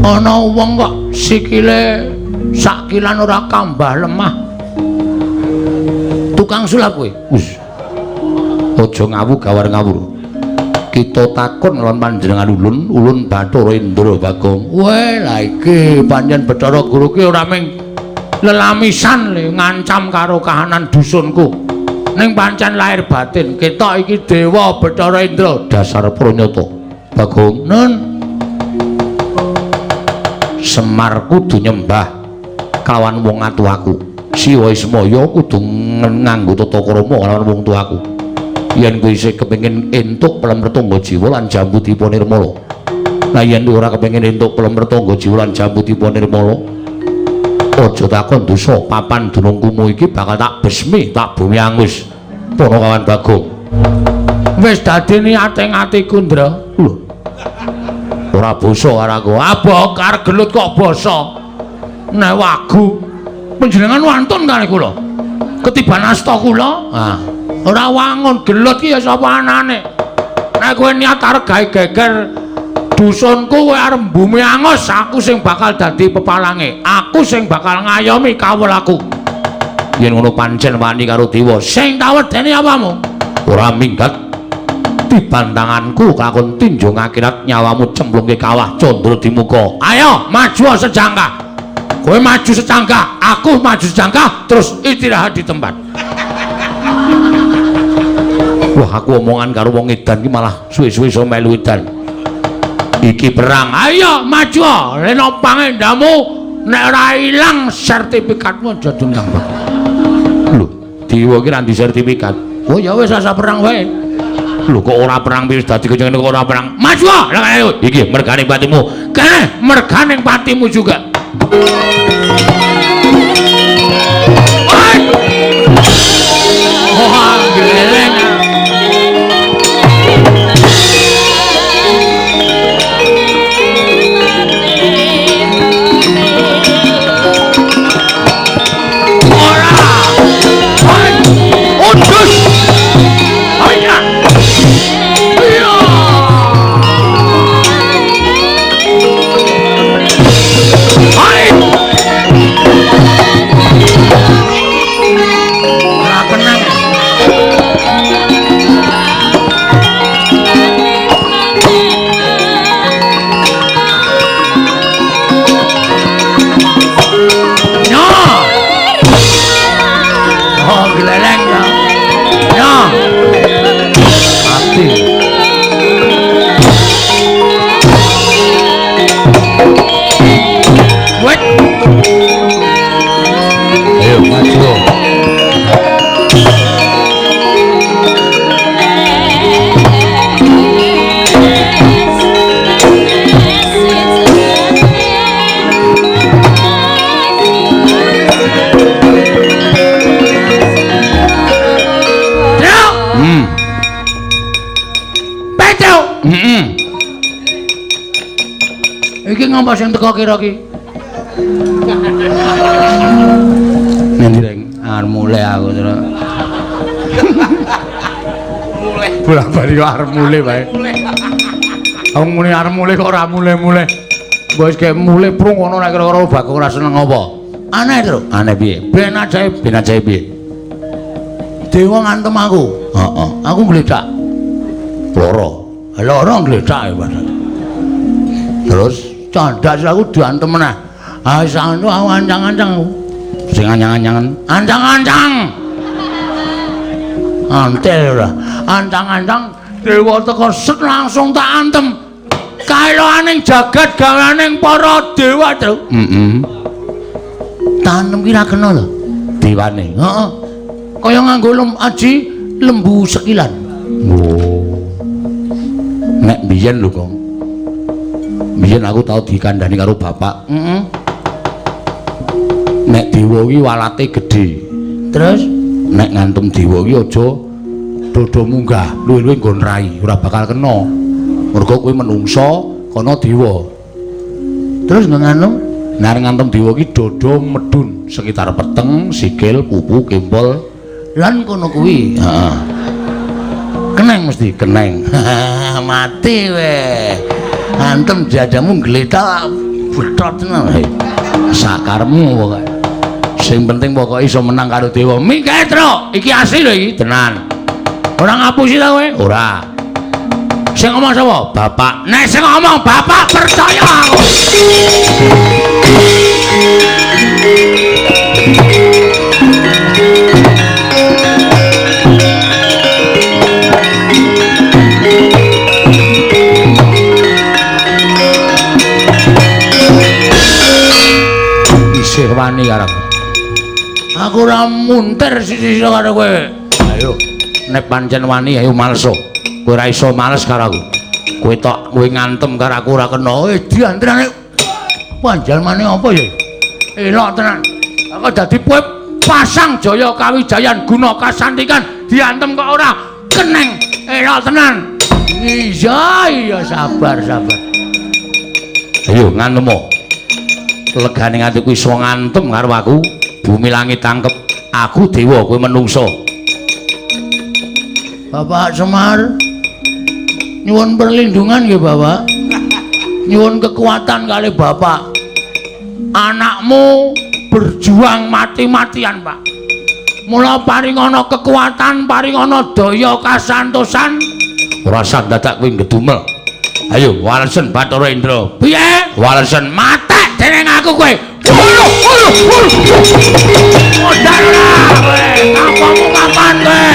Ana wong kok sikile sakilan ora kambah lemah. Tukang sulap kowe. Wis. Aja ngawu gawar ngawur. Kita takon lawan panjenengan ulun, ulun Bathara Indra Bagong. Weh, lha iki pancen Bathara Guru ki ora mung lelamisan le ngancam karo kahanan dusunku. Ning pancen lahir batin ketok iki dewa Bathara Indra dasar pranyata. Bagong, nun. Semar kudu nyembah kawan wong atuaku. Siwa Ismaya kudu nganggo tata krama kalawan wong tuaku. Yen kowe isih kepengin entuk pelem retangga jiwa lan jambu dipa nirmala. Lah yen ora kepengin entuk pelem retangga jiwa lan jambu dipa nirmala, aja takon dosa papan dunungkumu iki bakal tak besmi, tak bumi angus. Panakawan Bagong. Wis dadi niate atiku, Ndra. Lho. Ora basa karo aku. Abok arep gelut kok basa. Nek wagu panjenengan wantun kali kula. Ketiban asta kula. Ah. Ora wangun gelut ki ya sapa anane. Nek kowe niat arep gawe geger dusunku kowe arep bumi angus, aku sing bakal dadi pepalange. Aku sing bakal ngayomi kawulaku. Yen ngono pancen wani karo dewa. Sing tak wedeni apamu? Ora minggat dibantanganku kakon tinjung akhirat nyawamu cemplungke kawah candra di muka. Ayo maju sejangka. Kowe maju sejangka, aku maju sejangka, terus istirahat di tempat. Wah, aku omongan karo wong edan ki malah suwe-suwe iso melu edan. Iki perang. Ayo maju, leno pangendamu nek ora ilang sertifikatmu aja dundang. Lho, dewa ki ra ndi sertifikat. Oh ya wis asa perang wae. Lho kok ora perang wis dadi kenceng kok ora perang. Maju. Lah ayo iki mergane patimu. Kene mergane patimu juga. Wah, geleng. Ora. Undus. Ayo. Iya. Hai. Ora kenang. Nyo. Oh, geleleng ya. Nyo. Mati. Wet. Ayo maju. Iki ngapa sing teko kira ki? Nanti reng arep mulih aku terus. Mulih. Bola-bali kok arep mulih wae. Aku muni arep mulih kok ora mulih-mulih. Mbok wis kaya mulih prung ngono nek kira-kira Bagong ora seneng apa? Aneh, Tru. Aneh piye? Ben ajaib piye? Dewa ngantem aku. Heeh. Aku gledak. Loro. Loro gledak ya, terus candak aku diantem meneh. Ah anu aku ancang-ancang aku. Sing ancang-ancangan, ancang-ancang. Antel ora. Ancang-ancang dewa teko set langsung tak antem. Kaeloaning jagat gaweaning para dewa, Tru. Heeh. Tanem ki ra kena lho dewane. Heeh. Kaya nganggo aji lembu sekilan. Oh. Nek biyen lho, Kong. Biyen aku tau dikandhani karo bapak. Heeh. Nek dewa iki walate gedhe. Terus nek ngantem dewa iki aja dodo munggah, luwih-luwih nggon rai, ora bakal kena. Mergo kowe menungsa, kono dewa. Terus nganu, nek ngantem dewa iki dodo medun sekitar peteng, sikil, kupu, kempol, lan kono kuwi. Heeh. Keneng mesti, keneng. Mati weh. Antem jadamu gletak Betot tenan. Sakarmu pokoke. Sing penting pokoke iso menang karo dewa. Mingke, Truk. Iki asli lho iki, tenan. Ora ngapusi ta kowe? Ora. Sing ngomong sapa? Bapak. Nek sing ngomong bapak percaya aku. Isih wani karo aku. Aku ora muntir sisi-sisi karo kowe. Ayo, nek pancen wani ayo maleso. Kowe ora iso males karo aku. Kowe tok kowe ngantem karo aku ora kena. Diantrane panjalmane apa ya? Elok tenan. Aku dadi kowe pasang Jaya Kawijayan guna kasantikan diantem kok ora keneng. Elok tenan. Iya, iya sabar, sabar. Ayo ngantemo. Legane atiku iso ngantem karo aku. Bumi langit tangkep. Aku dewa, kowe menungso. Bapak Semar, nyuwun perlindungan nggih Bapak. Nyuwun kekuatan kali Bapak. Anakmu berjuang mati-matian, Pak. Mula paringana kekuatan, paringana daya kasantosan. Ora usah dadak kowe ngedumel. Ayo walesen Bathara Indra. Piye? Walesen matek dening aku kowe. Waduh, waduh, waduh. Modar ora kowe. Kapamu kapan kowe?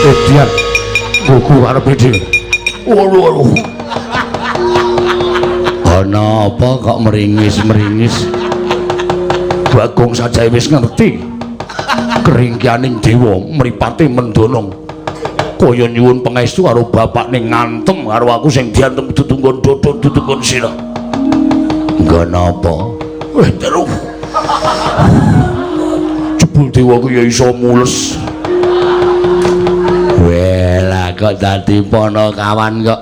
Edian buku arepe dhewe. Waduh, waduh. Ana apa kok meringis-meringis? Bagong saja wis ngerti. Keringkianing dewa mripate mendonong. Kaya nyuwun pangestu karo bapakne ngantem karo aku sing diantem ditunggon dodon ditunggon sirah. Nggo napa? Weh, terus. Jebul dewa ku ya iso mules. Weh, lah kok dadi ponokawan kok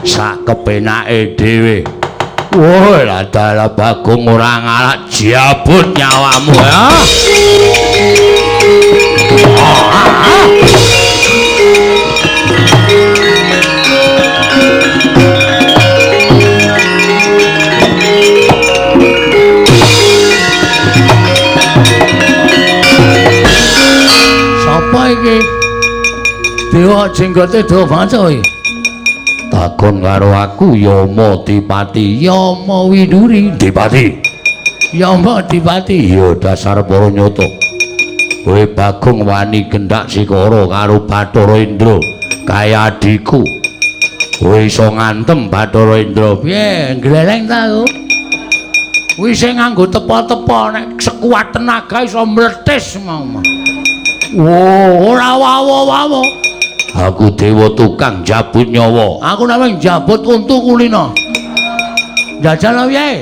sak kepenake dhewe. Wah, lah dalah Bagong ora ngalak jabut nyawamu ya. Sapa iki? Dewa jenggote dawa banget iki. Takon karo aku Yama Dipati, Yama Widuri Dipati. Yama Dipati, ya dasar para nyata. Kowe Bagong wani gendak sikara karo Bathara Indra kaya adhiku. Kowe iso ngantem Bathara Indra. Piye, gleleng ta aku? Kuwi sing nganggo tepa-tepa nek sekuat tenaga iso mletis mau. Wo, ora wawa-wawa. Aku dewa tukang jabut nyawa. Aku namung jabut untu kulino. Jajal piye?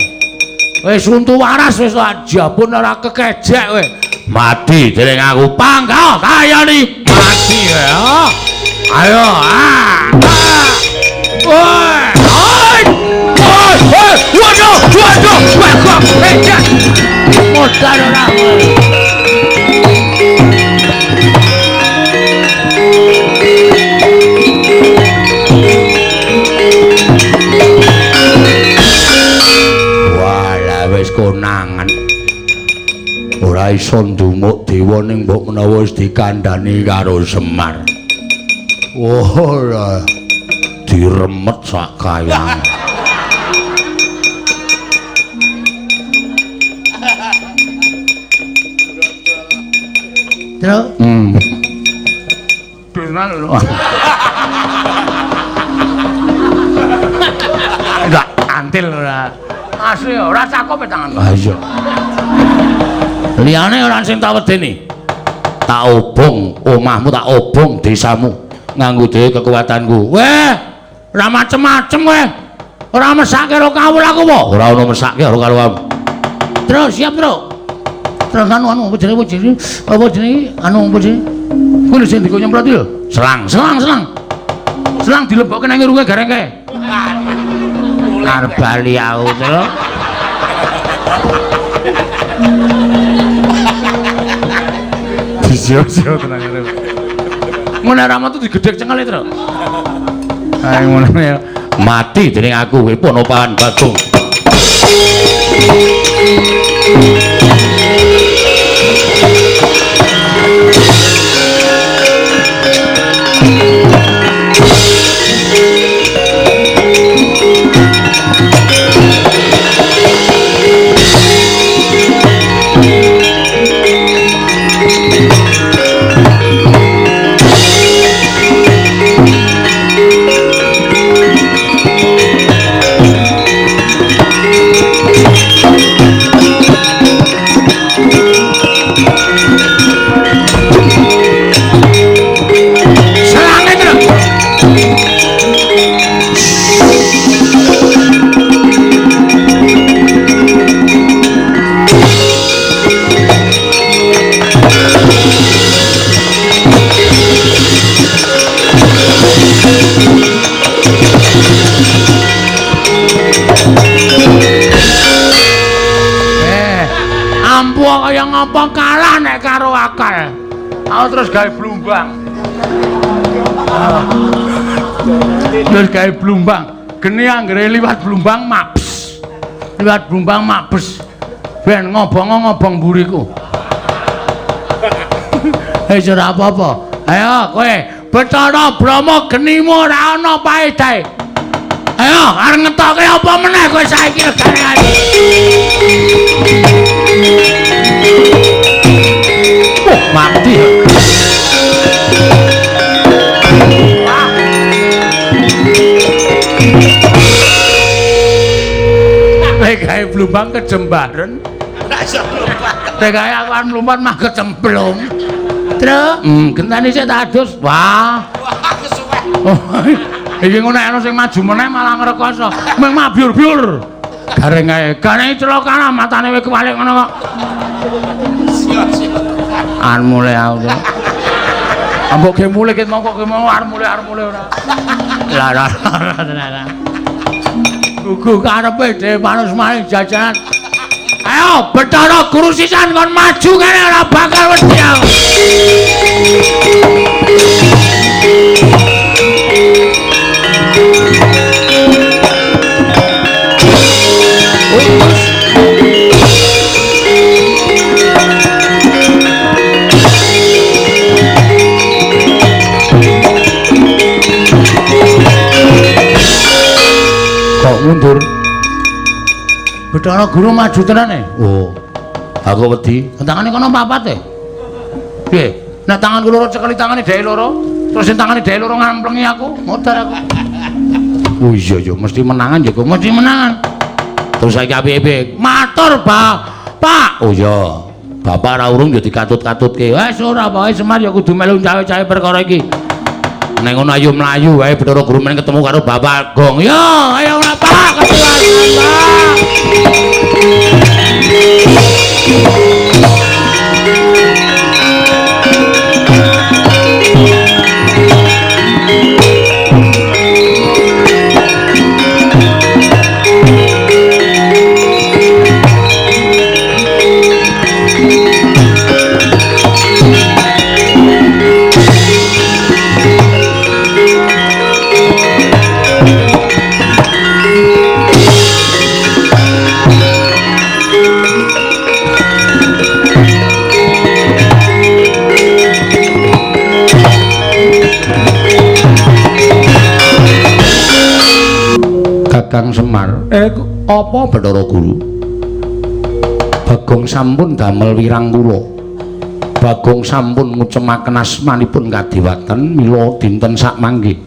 Wis untu waras wis tak jabut ora kekejek kowe. Mati dening aku pangkal kayani mati ya. Ayo ah. Woi. Oi. Woi, waduh, waduh, waduh, kejek. Modar ora. Wis konangan. Ora iso ndumuk dewa ning mbok menawa wis dikandhani karo Semar. Ora diremet sak kayang. Terus? Tenan lho. Enggak antil ora. Asli ora cakep tangan. Ha iya. Liyane ora sing tak wedeni. Tak obong omahmu, tak obong desamu nganggo dhewe kekuatanku. Weh, ora macem-macem kowe. Ora mesake karo kawula aku apa? Ora ono mesake karo karo. Terus siap, Truk. Terus anu anu apa jenenge apa jenenge anu apa jenenge? Kuwi lho sing dikon nyemprot iki lho. Selang, selang, selang. Selang dilebokke nang irunge gareng kae. Arep bali aku terus. Sio-sio tenang arep. Ngono ora metu digedhek cengele, Tru. Ayo ngono ya. Mati dening aku kowe Ponopahan Bagong. Kaya ngapa kalah nek karo akal. Aku terus gawe blumbang. Terus gawe blumbang. Geni anggere liwat blumbang mabes. Liwat blumbang mabes. Ben ngobong-ngobong mburiku. Wis ora apa-apa. Ayo kowe Bathara Brahma genimu ora ana paedahe. Ayo arep ngetoke apa meneh kowe saiki regane ae. Oh, mati. Nek gawe blumbang kejembaren. Ora iso mlumpat. Nek gawe aku arep mlumpat mah kecemplung. Truk, gentane sik tak adus. Wah. Wah, kesuwen. Iki ngono nek ana sing maju meneh malah ngrekoso. Mung mabyur-byur. Gareng ae. Gareng celaka matane wis kewalik ngono kok. Sio-sio. Arep mulih aku. Ambok ge mulih ket mongko ge mau arep mulih ora. Lah lah lah. Gugu karepe dhewe manus maring jajanan. Ayo Bathara Guru sisan kon maju kene ora bakal wedi aku. Kok mundur? Bathara Guru maju tenan e. Oh. Aku wedi. Tangane kono papat e. Piye? Nek tanganku loro cekeli tangane dheke loro, terus sing tangane dheke loro ngamplengi aku, modar aku. Oh iya iya, mesti menangan ya kok, mesti menangan. Terus saiki apik-apik. Matur, Pak. Oh iya. Bapak ora urung ya dikatut-katutke. Wes ora pokoke Semar ya kudu melu cawe-cawe perkara iki. Nek ngono ayo mlayu wae Bathara Guru men ketemu karo Bapak Gong. Yo, ayo ora Pak, ketemu Pak. Kakang Semar, apa Bathara Guru? Bagong sampun damel wirang kula. Bagong sampun ngucemaken asmanipun kadewatan mila dinten sakmangke.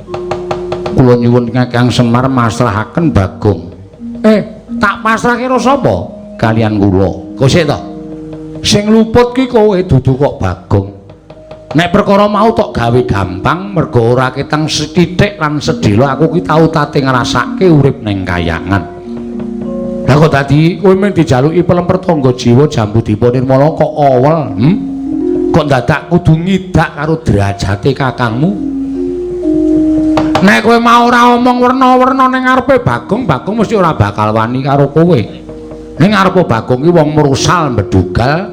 Kula nyuwun Kakang Semar masrahaken Bagong. Tak pasrahke karo sapa? Kalian kula. Kok sik to? Sing luput ki kowe dudu kok Bagong. Nek perkara mau tok gawe gampang mergo ora ketang sethithik lan sedhela aku ki tau tate ngrasake urip ning kayangan. Lah kok dadi kowe mung dijaluki pelemper tangga jiwa Jambudipa Nirmala kok awel, Kok dadak kudu ngidak karo derajate kakangmu? Nek kowe mau ora omong werna-werna ning ngarepe Bagong, Bagong mesti ora bakal wani karo kowe. Ning ngarepe Bagong ki wong mrusal mbedugal,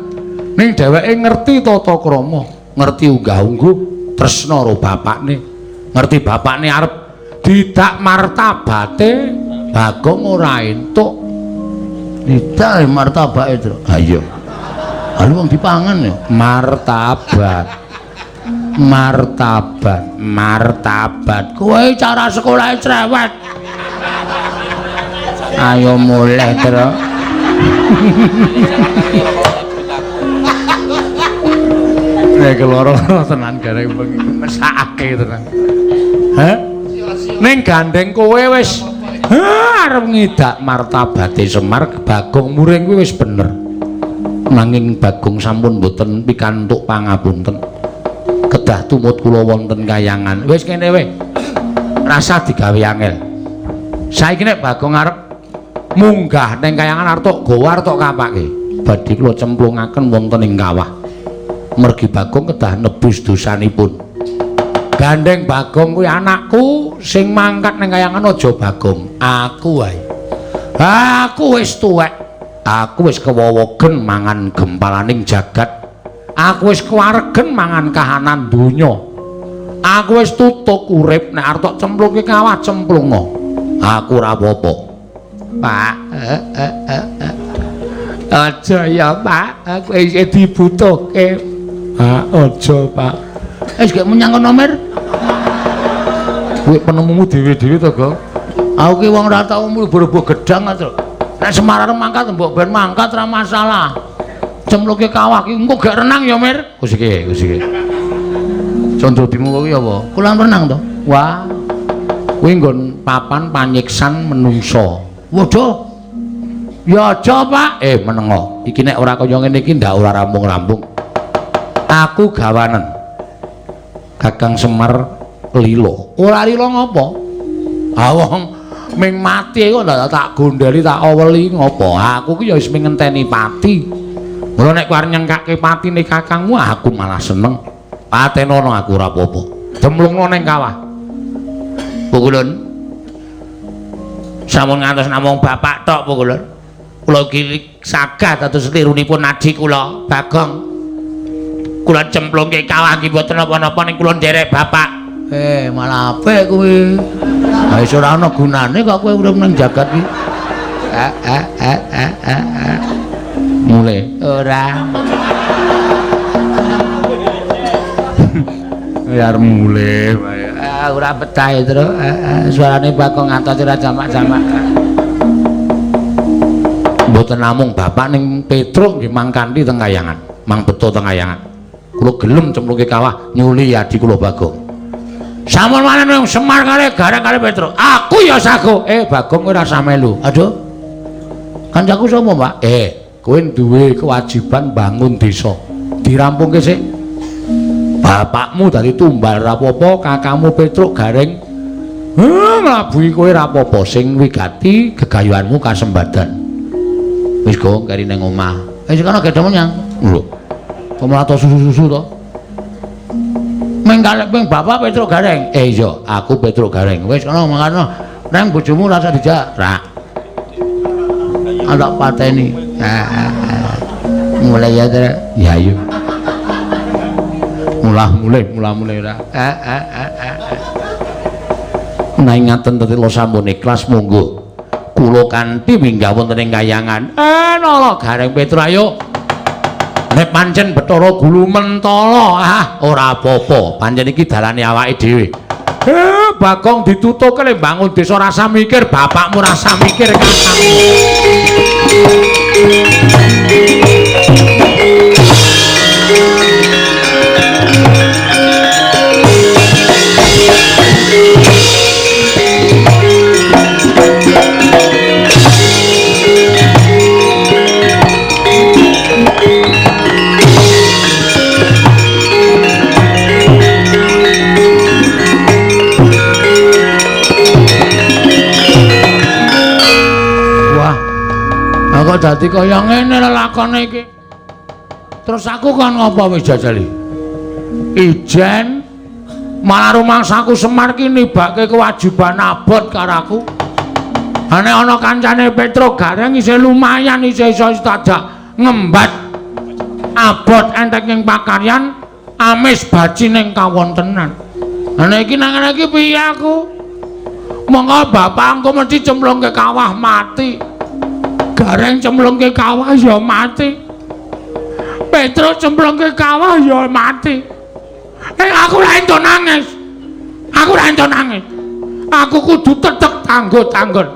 ning dheweke ngerti tata krama. Ngerti unggah-ungguh, tresna karo bapakne. Ngerti bapakne arep didak martabate, Bagong ora entuk. Didak martabake, Tru. Ha iya. Lha wong dipangan ya. Martabat. Martabat, martabat. Kowe cara sekolahe cerewet. Ayo mulih, Tru. Nek loro tenan gareng bengi mesakake tenan. Heh? Ning gandeng kowe wis arep ngidak martabate Semar, Bagong muring kuwi wis bener. Nanging Bagong sampun mboten pikantuk pangapunten. Kedah tumut kula wonten kayangan. Wis kene wae. Rasa digawe angel. Saiki nek Bagong arep munggah ning kayangan arep tok gawa arep tok kapake. Badhe kula cemplungaken wonten ing kawah. Mergi Bagong kedah nebus dosanipun. Gandeng Bagong kuwi anakku sing mangkat ning kayangan aja Bagong, aku wae. Aku wis tuwek. Aku wis kewowogen mangan gempalaning jagat. Aku wis kewaregen mangan kahanan donya. Aku wis tutuk urip nek arep tok cemplungke kawah cemplunga. Aku ora apa-apa. Pak, aja ya, Pak. Aku isih dibutuhke. Ah, aja, Pak. Wis gak menyang kono, Mir. Kowe penemumu dhewe-dhewe to, Gong? Aku ki wong ora tau mlebu gedang to. Nek Semar arep mangkat mbok ben mangkat ora masalah. Cemplungke kawah ki engko gak renang ya, Mir. Wis iki, wis iki. Condro dimu kuwi apa? Kolam renang to. Wah. Kuwi nggon papan panyiksan menungso. Waduh. Ya aja, Pak. Menengo. Iki nek ora kaya ngene iki ndak ora rampung-rampung. Aku gawanen. Kakang Semar lilo. Ora lilo ngopo? Ah wong ming mati kok ndak tak gondeli tak aweli ngopo? Aku ki ya wis ming ngenteni pati. Mula nek kowe arep nyengkake patine kakangmu aku malah seneng. Patenono aku ora apa-apa. Cemplungno ning kawah. Pukulun. Sampun ngantos namung bapak tok, Pukulun. Kula iki sagah dados lirunipun adi kula, Bagong. Kula cemplungke kawah nggih mboten napa-napa ning kula nderek bapak. Malah apik kuwi. Ha wis ora ana gunane kok kowe urip ning jagat iki. Mulai Ora. Ya arep mulih wae. Ora betah ya, Tru. Suarane Bagong ngantos ora jamak-jamak. Mboten namung bapak ning Petruk nggih mangkanthi teng kayangan, mang beto teng kayangan. Kula gelem cemplungke kawah nyuli adi kula Bagong. Sampun manen wong Semar kali Gareng kali Petruk. Aku ya sago. Bagong kowe ora usah melu. Aduh. Kancaku sapa, Pak? Kowe duwe kewajiban bangun desa. Dirampungke sik. Bapakmu dadi tumbal ra apa-apa, kakangmu Petruk Gareng nglabuhi kowe ra apa-apa, sing wigati gegayuhanmu kasembadan. Wis go keri ning omah. Wis kono gedhe menyang. Lho. Kok malah to susu-susu to? Ming kalih ping bapak Petruk Gareng. Iya, aku Petruk Gareng. Wis kono mangkano. Nang bojomu rasa dijak. Ra. Ana pateni. Mulai ya, Tru. Ya iya. Mulah mulih ra. Nah ngaten tetela sampun ikhlas monggo. Kula kanthi minggah wonten ing kayangan. Nala Gareng Petruk ayo. Nek pancen Bathara Gulu mentala, ora apa-apa. Pancen iki dalane awake dhewe. Bagong ditutuke le bangun desa rasa mikir bapakmu rasa mikir kakangmu. Kok dadi kaya ngene lelakone iki. Terus aku kon ngopo wis jajali? Ijen malah rumangsaku Semar ki nibake kewajiban abot karo aku. Nek ana kancane Petruk Gareng isih lumayan isih iso tajak ngembat abot entek ing pakaryan Amis baci ning kawontenan. Lah nek iki nang ngene iki piye aku? Monggo bapak engko mesti cemplungke kawah mati. Gareng cemplungke kawah ya mati. Petro cemplungke kawah ya mati. Aku ora entuk nangis. Aku ora entuk nangis. Aku kudu tetep tanggo-tanggon.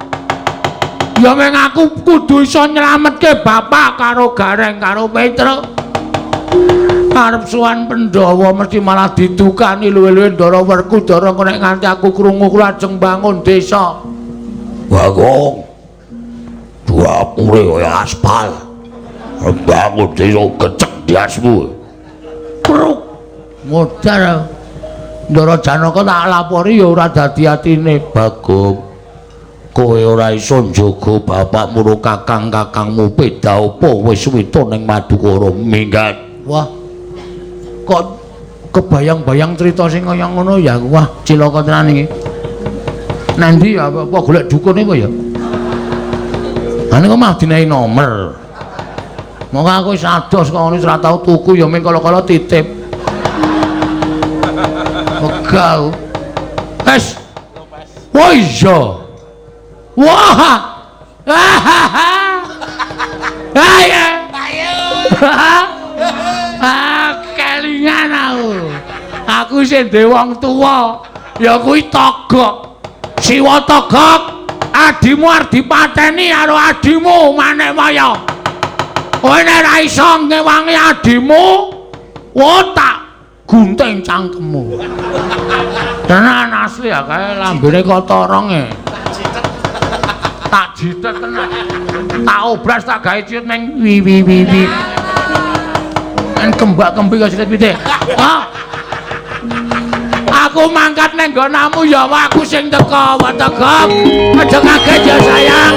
Ya meng aku kudu iso nyelametke bapak karo Gareng karo Petro. Arep sowan Pandhawa mesti malah didukani luwe-luwe Ndara Werkudara engko nek nganti aku krungu kula ajeng bangun desa. Bagong. Dapure kaya aspal. Bangun desa gecek diasmu. Kruk. Modar. Ndara Janaka tak lapori ya ora dadi atine. Bagong. Kowe ora iso njaga bapakmu ro kakang-kakangmu beda apa wis wita ning Madukara minggat. Wah. Kok kebayang-bayang cerita sing kaya ngono ya aku. Wah, cilaka tenan iki. Nanti ya apa golek dukun apa ya? Lah niku mah dinehi nomer. Monggo aku wis ados kok ngono wis ora tau tuku ya mung kala-kala titip. Wegah. Wes. Wah iya. Wah. Ayo. Ah, kelingan aku. Aku sing duwe wong tuwa, ya kuwi Togok. Siwa Togok, adimu arep dipateni karo adimu Manikmaya. Kowe nek ora iso ngewangi adimu, wah tak gunting cangkemmu. Tenan asli ya kae lambene kotorong e. Tak jitet tenan. Tak obras tak gawe ciut ning wi wi wi wi. Kan kembak-kembi kaya silit pitik. Hah? Aku mangkat neng nggonamu ya aku sing teka, Togok. Aja kaget ya sayang.